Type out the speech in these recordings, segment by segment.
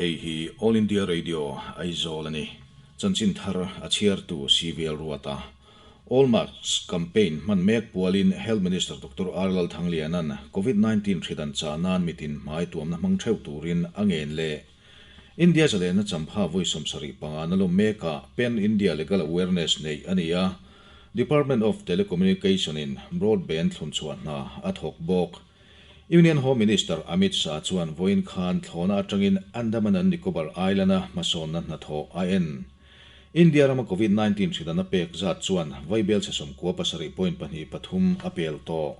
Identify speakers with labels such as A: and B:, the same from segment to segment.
A: Hei hi All India Radio, Aizawl a ni. Chanchin thar a chhiartu CVL Ruata. All Masks Campaign hman mek pualin Health Minister Doctor R Lalthangliana'n Covid 19 hridan chah nan mitin hmai tuamna hmang theuh turin a ngen leh. India zalehna champha vawi 75 na lawm mekah Pan India Legal Awareness neih a ni a, Department of Telecommunication in broadband thlunchhuah hna a thawk bawk. Union Home Minister Amit Shah chuan vawiin khan thlawhna atangin Andaman and Nicobar Island-a hmasawnna hnathawh a en. India rama Covid 19 hridan a pek zat chuan vaibel chhe 97.23 a pel tawh.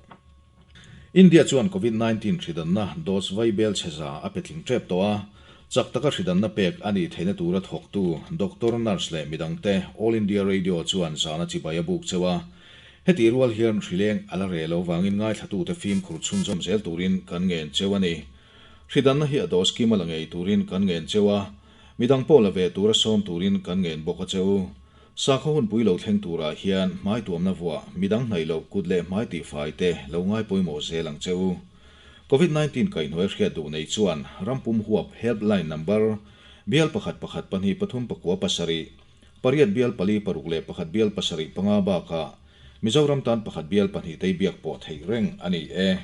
A: India chuan Covid 19 hridanna dose vaibel chhe 100 a pe tling tep tawh a, chak taka hridanna pek a nih theihna tura thawktu doctor, nurse leh midangte All India Radio chuan zana chibai a buk cheu a. Heti rual hian hrileng a la re lo vangin ngaithlatute fimkhur chhunzawm zel turin kan ngen cheu a ni. Hridanna hi a dose kim a la ngei turin kan ngen cheu a, midang pawh la ve tura sawm turin kan ngen bawk a cheu. Sakhaw hunpui lo thleng turah hian hmai tuamna vuah, midang hnaih loh kut leh hmai tihfai te lo ngai pawimawh zel ang cheu. Covid 19 kaihhnuai hriat duh nei chuan rampum huap helpline number bial 1 1 2 3 9 7 8 bial 4 6 leh 1 bial 7 5 bakah Mizoram tan 1 bial 2 tei biak pawh theih reng a ni e.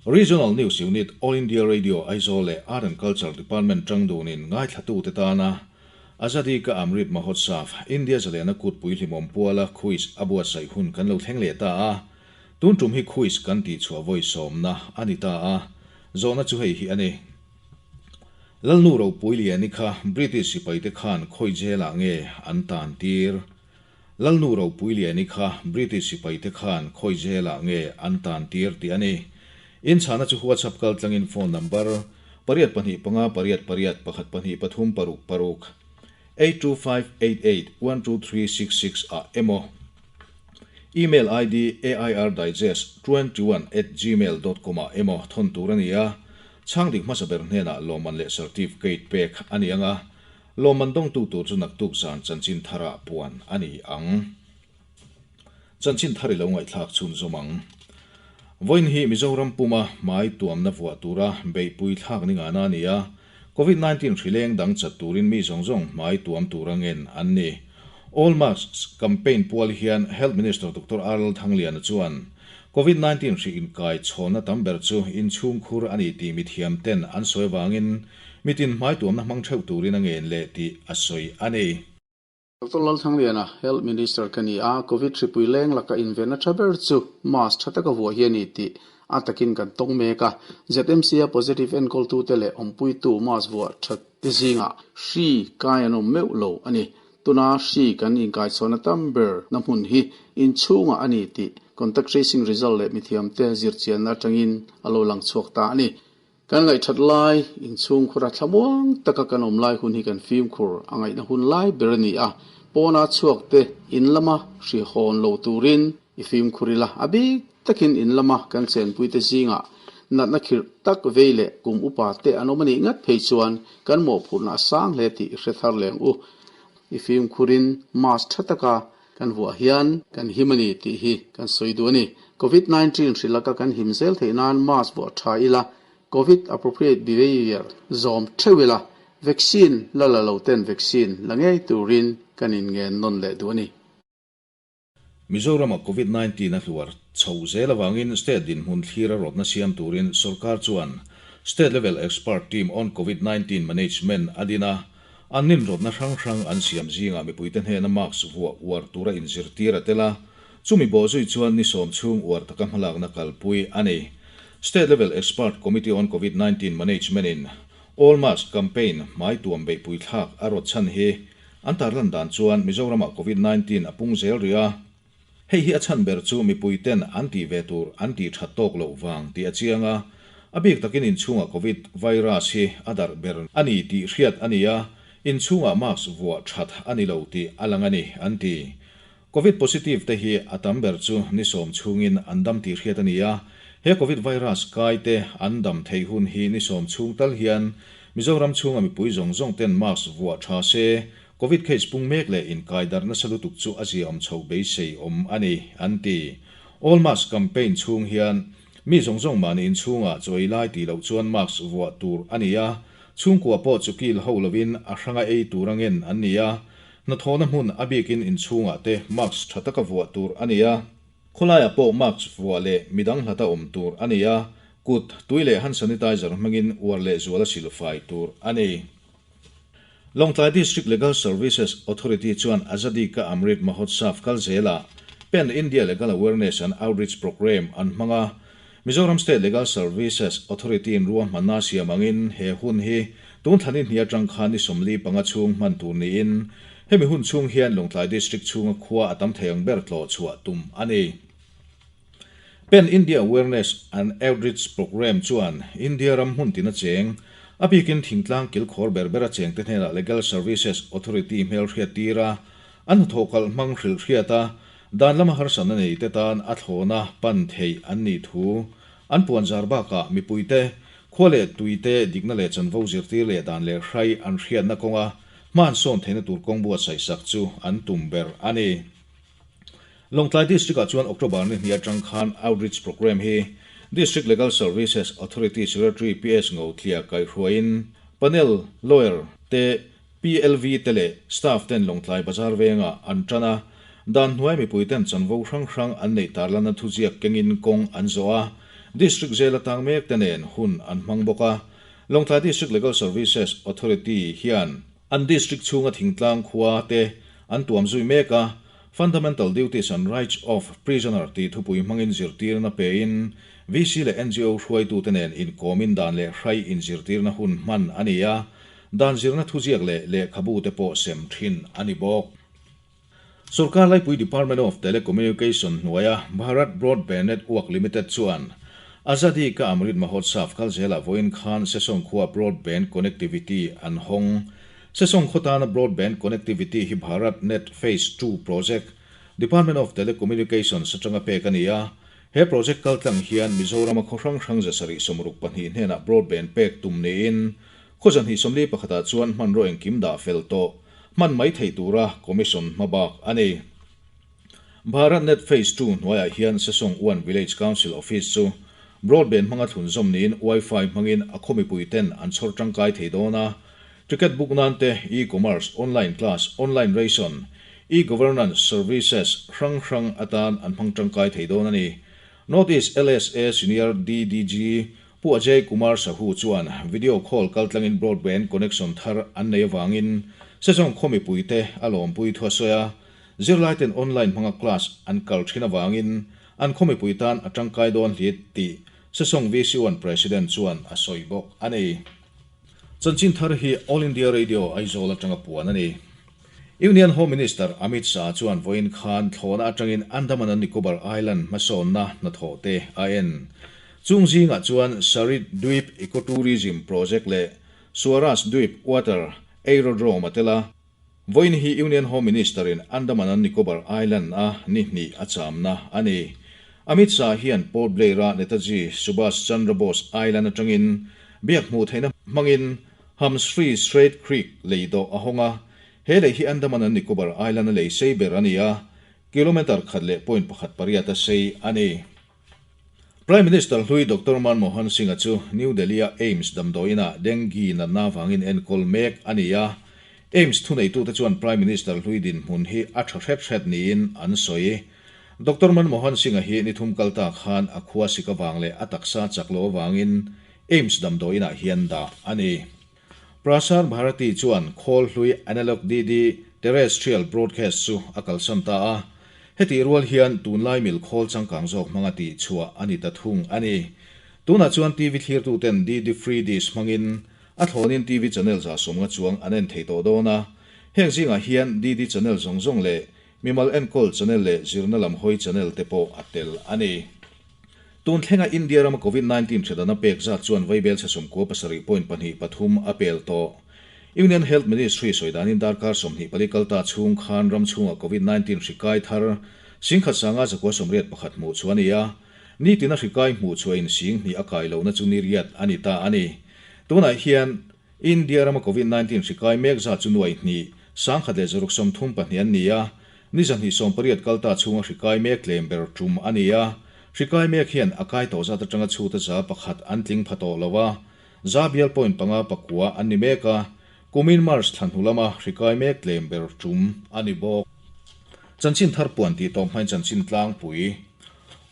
A: Regional News Unit, All India Radio, Aizawl leh Art and Culture Department tang dunin ngaithlatu te tana Azadi Ka Amrit Mahotsav, India zalehna kutpui hlimawm puala quiz a buatsaih hun kan lo thleng leh ta a. Tun tum hi quiz kan tih chhuah vawi sawmna a ni ta a, zawhna chu hei hi a ni. Lalnu ropui liani kha British sipaite khan khawi jail-ah nge an tan tir? Lalnu ropui liani kha British sipaite khan khawi jail-ah nge an tan tir tih a ni. Inchhana chu WhatsApp kal tlangin phone number 8 2 5 8 8 1 2 3 6 6 82588 12366 ah emaw email id airdigest21@gmail.com ah emaw thon tur a ni a, chhang dik hmasa ber hnenah lawmman leh certificate pek a ni anga, lawmman dawngtu tur chu naktuk zan chanchin tharah puan a ni ang. Chanchin thar i lo ngaihthlak chhun zawm ang. Vawiin hi Mizoram puma hmai tuamna vuah tura beihpui thlak ni ngana a ni a, Covid 19 hrileng dang chat turin mi zawng zawng hmai tuam tura ngen an ni. All Masks campaign pual hian Health Minister Doctor R Lalthangliana chuan Covid 19 hri inkai chhawnna tam ber chu inchhungkhur a ni tih mithiam ten an sawi avangin mitin hmai tuamna hmang theuh turin a ngen leh tih a sawi a ni.
B: Doctor Lalthangliana, Health Minister ka ni a, Covid hripui leng laka invenna tha ber chu mask tha taka vuah hi a ni tih a takin kan tawng mek a. ZMC-a positive enkawltute leh awmpuitu mask vuah tha te zingah hri kai an awm meuh lo a ni. Tuna hri kan inkaichhawnna tam ber na hmun hi inchhungah a ni tih contact tracing result leh mithiamte zirchianna atangin a lo lang chhuak ta a ni. Kan ngaihthat lai, inchhungkhura thlamuang taka kan awm lai hun hi kan fimkhur a ngaihna hun lai ber a ni a, pawna chhuak te in lama hrihawn lo turin i fimkhur ila, a bik takin in lama kan chenpui te zingah natna khirh tak vei leh kum upa te an awm a nih ngat phei chuan kan mawhphurhna a sang hle tih i hre thar leng u. I fimkhurin mask tha taka kan vuah hian kan him a ni tih hi kan sawi duh a ni. Covid 19 hrilh laka kan him zel theih nan mask vuah tha ila, Covid appropriate behaviour zawm theuh ila, vaccine la la lo ten vaccine la ngei turin kan inngen nawn leh duh a ni.
A: Mizorama Covid 19 a hluar chho zel avangin state dinhmun thlir a rawtna siam turin sorkar chuan State Level Expert Team on Covid 19 Management a din a, an nin rawtna hrang hrang an siam zingah mipuite hnena mask vuah uar tura inzirtir a tel a, chumi bawhzui chuan ni sawm chhung uar taka hmalakna kalpui a ni. State Level Expert Committee on Covid 19 Management in All Mask Campaign hmai tuam beihpui thlak a rawt chhan hi an tarlan dan chuan Mizoramah Covid 19 a pung zel rih a, hei hi a chhan ber chu mipuiten an tih ve tur an tih that tawk loh vang tih a chiang a, a bik takin inchhungah Covid virus hi a darh ber a ni tih hriat a ni a, inchhungah mask vuah that a ni lo tih a lang a ni, an ti. Covid positive te hi a tam ber chu ni sawm chhungin an dam tih hriat a ni a, he Covid virus kai te an dam theih hun hi ni sawm chhung tal hian Mizoram chhunga mipui zawng zawng ten mask vuah tha se, Covid case pung mek leh inkai darh nasa lutuk chu a ziaawm chho beisei awm a ni, an ti. All Mask Campaign chhung hian mi zawng zawng mahni inchhungah chawi lai tih loh chuan mask vuah tur a ni a, Chhungkua pawh chu kil ho lovin a hranga ei tura ngen an ni a, hnathawhna hmun a bikin inchhungah te mask tha taka vuah tur a ni a. Khawlaiah pawh mask vuah leh midang hlata awm tur a ni a, kut tui leh hand sanitizer hmangin uar leh zuala silfai tur a ni. Lawngtlai District Legal Services Authority chuan Azadi Ka Amrit Mahotsav kal zelah Pen India Legal Awareness and Outreach Programme an hmang a. Mizoram State Legal Services Authority-in ruahmanna siam angin he hun hi tun thlani hnih atang khan ni 45 chhung hman tur niin hemi hun chhung hian Lawngtlai District chhunga khua a tam thei ang ber tlawh chhuah tum a ni. Pen India Awareness and Outreach Programme chuan India ram hmun tina cheng, a bikin thingtlang kilkhawr ber bera chengte hnenah Legal Services Authority hmelhriat tir a, an hnathawh kalh hmang hrilh hriat a, dan lama harsatna nei te tan a thlawna pan theih an nih thu an puan zar bakah mipuite, khua leh tuite dikna leh chanvo zirtir leh dan leh hrai an hriatna kawnga hma an sawn theihna tur kawng buatsaihsak chu an tum ber a ni. Lawngtlai District-ah chuan October ni hnih atang khan Outreach Programme hi District Legal Services Authority Secretary PS Ngotlia kaihhruaiin Panel Lawyer te, PLV te leh Staff ten Lawngtlai Bazar vengah an tan a, dan hnuai mipui ten chanvo hrang hrang an neih tarlana thuziak kengin kawng an zawh a, District Jail atang mek te nen hun an hmang bawk a. Lawngtlai District Legal Services Authority hian An district chhunga thingtlang khua te an tuam zui mek a, Fundamental Duties and Rights of Prisoner tih thupui hmangin zirtirna pein VC leh NGO hruaitute nen inkawmin dan leh hrai inzirtirna hun hman a ni a, dan zirna thuziak leh lehkhabu te pawh sem thin a ni bawk. Sorkar laipui Department of Telecommunication hnuaia Bharat Broadband Network Limited chuan Azadi Ka Amrit Mahotsav kal zelah vawiin khan Sesawng khua broadband connectivity an hawng. Sesawng khaw tana broadband connectivity hi Bharat Net Phase Two project, Department of Telecommunications atanga pek a ni a. He project kaltlang hian Mizorama khaw hrang hrang 762 hnenah broadband pek tum niin khaw 241ah chuan hmanraw engkim dah fel tawh. Hman mai thei tura Commission hmabak a ni. Bharat Net Phase Two hnuaiah hian Sesawng One Village Council Office chu broadband hmanga thlunzawm niin Wi-Fi hmangin a khaw mipui ten an chhawr tangkai thei dawn a. Ticket book nan te, e-commerce, online class, online ration, e-governance services hrang hrang atan an hmang tangkai thei dawn a ni. North East LSA Senior DDG Pu Ajay Kumar Sahu chuan video call kaltlangin broadband connection thar an nei avangin Sesawng khaw mipuite a lawmpui thu a sawi a, zirlaiten online hmanga class an kal thin avangin an khaw mipui tan a tangkai dawn hlit tih Sesawng VC1 President chuan a sawi bawk a ni. Chanchin thar hi All India Radio Aizawl atanga puan a ni. Union Home Minister Amit Shah chuan vawiin khan thlawhna atangin Andaman and Nicobar Island hmasawnna hnathawh te a en. Chung zingah chuan Sarit Dweep Ecotourism Project leh Swaraj Dweep Water Aerodrome a tel a. Vawiin hi Union Home Minister in Andaman and Nicobar Island a ni hnih a chamna a ni. Amit Shah hian Port Blair-a Netaji Subhash Chandra Bose Island atangin biak hmuh theihna hmangin Hamsri Strait Creek lei dawh a hawng a, he lei hi Andaman and Nicobar Island a lei sei ber a ni a, kilometre khat leh point pakhat pariat a sei a ni. Prime Minister hlui Doctor Manmohan Singh-a chu New Delhi-a AIIMS damdawiinah dengue natna avangin enkawl mek a ni a, AIIMS thuneitute chuan Prime Minister hlui dinhmun hi a tha hret hret niin an sawi. Doctor Manmohan Singh-a hi ni thum kal ta khan a khua sik avang leh a taksa chak lo avangin AIIMS damdawiinah hian dah a ni. Prasar Bharati chuan khawl hlui Analog DD Terrestrial Broadcast chu a kalsan ta a, hetih rual hian tunlai mil khawl changkang zawk hmanga tih chhuah a ni ta thung a ni. Tunah chuan TV thlirtuten DD Free Dish hmangin a thlawnin TV channel 150 chuang an en thei tawh dawn a, heng zingah hian DD channel zawng zawng leh mimal enkawl channel leh zirna lam hawi channel te pawh a tel a ni. Tun thlenga India rama Covid 19 hredana pek zat chuan vaibel chhe 97 point pahnih pathum a pel tawh. Union Health Ministry sawi danin darkar 24 kalta chhung khan ram chhunga Covid 19 hri kai thar 19,981 hmuh chu a ni a, ni tina hri kai hmuh chhuahin 10,000 a kai lohna chu ni riat a ni ta a ni. Tunah hian India rama Covid 19 hri kai mek zat chu 2,132 an ni a, ni 280 kalta chhunga hri kai mek tlem ber tum a ni a, hri kai mek hian a kai tawh zat atanga chhuta 100 an tling pha tawh lo a. Zabial point panga pakua an ni mek a, kumin March thla hnu lama hri kai mek tlem ber tum a ni bawk. Chanchin thar puan tih tawp hmain chanchin tlangpui.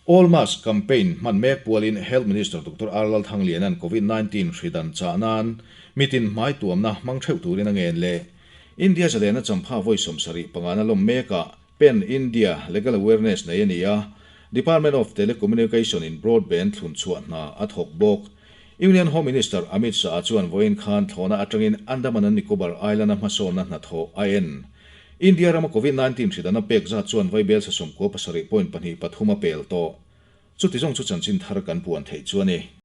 A: All Mask campaign hman mek pualin Health Minister Doctor R Lalthangliana'n Covid 19 hri dan chah nan mitin hmai tuamna hmang theuh turin a ngen leh. India zalena champha vawi 75 na lawm mekah Pen India Legal Awareness nei a ni a, Department of Telecommunication in broadband thlun chhuah hna a thawk bawk. Union Home Minister Amit Shah chuan vawiin khan thlawhna atangin Andaman and Nicobar Island-a hmasawnna hnathawh a en. India rama Covid 19 hridana pek zat chuan vaibel sa 97 point 2 3 a pel tawh. Chuti zawng chu chanchin thar kan puan theih chu a ni.